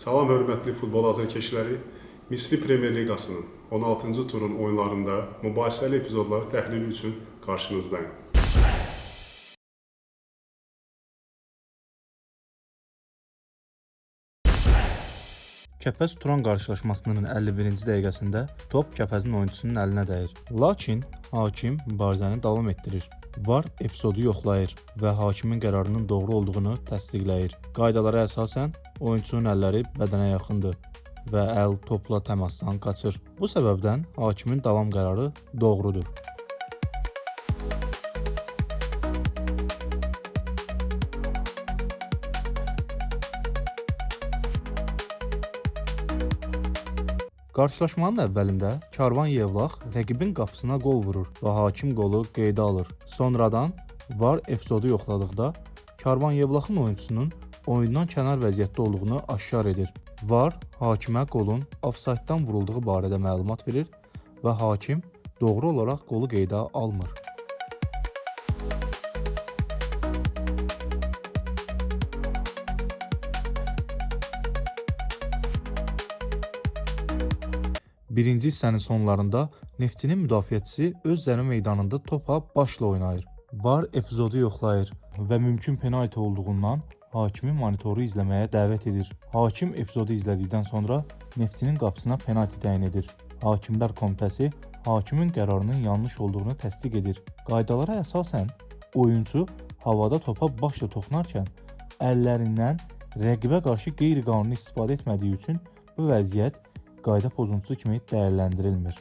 Salam hörmətli futbol azarkeşləri. Misli Premyer Liqasının 16-cı turun oyunlarında mübahisəli epizodları təhlili üçün qarşınızdayım. Kəpəz Turan qarşılaşmasının 51-ci dəqiqəsində top Kəpəzin oyunçusunun əlinə dəyir. Lakin hakim mübarizəni davam etdirir. VAR epizodu yoxlayır və hakimin qərarının doğru olduğunu təsdiqləyir. Qaydalara əsasən oyunçunun əlləri bədənə yaxındır və əl topla təmasdan qaçır. Bu səbəbdən hakimin davam qərarı doğrudur. Qarşılaşmanın əvvəlində Karvan Yevlax rəqibin qapısına qol vurur və hakim qolu qeydə alır. Sonradan VAR epizodu yoxladıqda Karvan Yevlaxın oyunçusunun oyundan kənar vəziyyətdə olduğunu aşkar edir. VAR hakimə qolun ofsayddan vurulduğu barədə məlumat verir və hakim doğru olaraq qolu qeydə almır. Birinci hissənin sonlarında Neftçinin müdafiəçisi öz zərbə meydanında topa başla oynayır. VAR epizodu yoxlayır və mümkün penalti olduğundan hakimi monitoru izləməyə dəvət edir. Hakim epizodu izlədikdən sonra Neftçinin qapısına penalti təyin edir. Hakimlər komitəsi hakimin qərarının yanlış olduğunu təsdiq edir. Qaydalara əsasən oyunçu havada topa başla toxunarkən əllərindən rəqibə qarşı qeyri-qanuni istifadə etmədiyi üçün bu vəziyyət qayda pozuntusu kimi dəyərləndirilmir.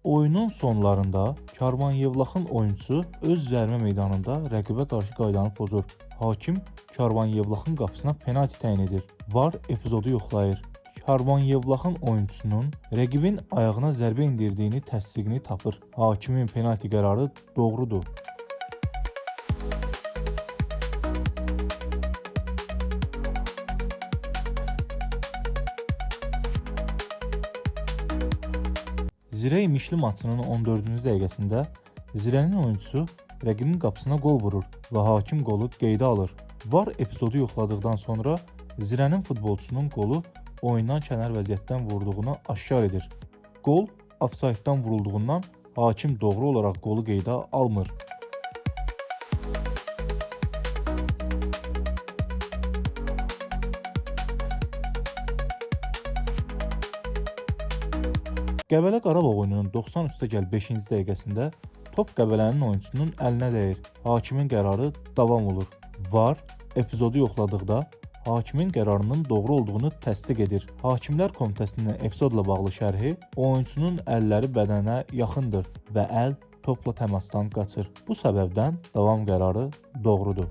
Oyunun sonlarında Karvan Yevlaxın oyunçusu öz zərbə meydanında rəqibə qarşı qaydanı pozur. Hakim Karvan Yevlaxın qapısına penalti təyin edir. VAR epizodu yoxlayır. Karvan Yevlaxın oyunçusunun rəqibin ayağına zərbə endirdiyini təsdiqini tapır. Hakimin penalti qərarı doğrudur. Zirə İmişli maçının 14-cü dəqiqəsində Zirənin oyunçusu rəqibin qapısına qol vurur və hakim qolu qeydə alır. VAR epizodu yoxladıqdan sonra Zirənin futbolçusunun qolu oyundan kənar vəziyyətdən vurduğunu aşkar edir. Qol ofsayddan vurulduğundan hakim doğru olaraq qolu qeydə almır. Qəbələ Qarabağ oyununun 90+5-ci dəqiqəsində top Qəbələnin oyunçusunun əlinə dəyir. Hakimin qərarı davam olur. VAR epizodu yoxladıqda hakimin qərarının doğru olduğunu təsdiq edir. Hakimlər komitəsinin epizodla bağlı şərhi oyunçunun əlləri bədənə yaxındır və əl topla təmasdan qaçır. Bu səbəbdən davam qərarı doğrudur.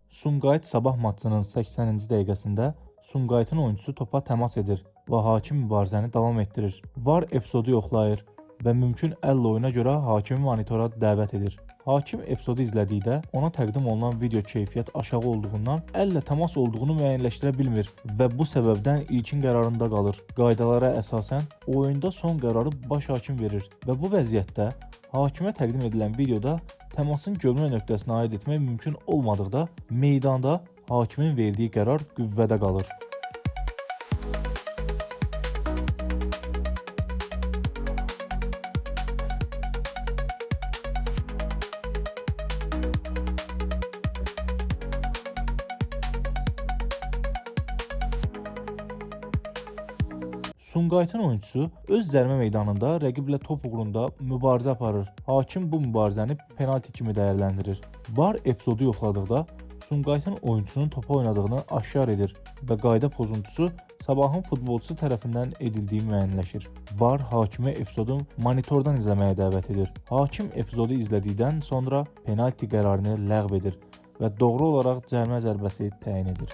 Sumqayıt Sabah maçının 80-ci dəqiqəsində Sumqayıtın oyunçusu topa təmas edir və hakim mübarizəni davam etdirir. VAR epizodu yoxlayır və mümkün əllə oyuna görə hakimi monitora dəvət edir. Hakim epizodu izlədikdə ona təqdim olunan video keyfiyyət aşağı olduğundan əllə təmas olduğunu müəyyənləşdirə bilmir və bu səbəbdən ilkin qərarında qalır. Qaydalara əsasən oyunda son qərarı baş hakim verir və bu vəziyyətdə hakimə təqdim edilən videoda təmasın görmə nöqtəsinə aid etmək mümkün olmadıqda meydanda hakimin verdiyi qərar qüvvədə qalır. Sumqayıtın oyunçusu öz zərbə meydanında rəqiblə top uğrunda mübarizə aparır. Hakim bu mübarizəni penalti kimi dəyərləndirir. VAR epizodu yoxladıqda Sumqayıtın oyunçusunun topa oynadığını aşkar edir və qayda pozuntusu Sabahın futbolçusu tərəfindən edildiyi müəyyənləşir. VAR hakimi epizodu monitordan izləməyə dəvət edir. Hakim epizodu izlədikdən sonra penalti qərarını ləğv edir və doğru olaraq cərimə zərbəsi təyin edir.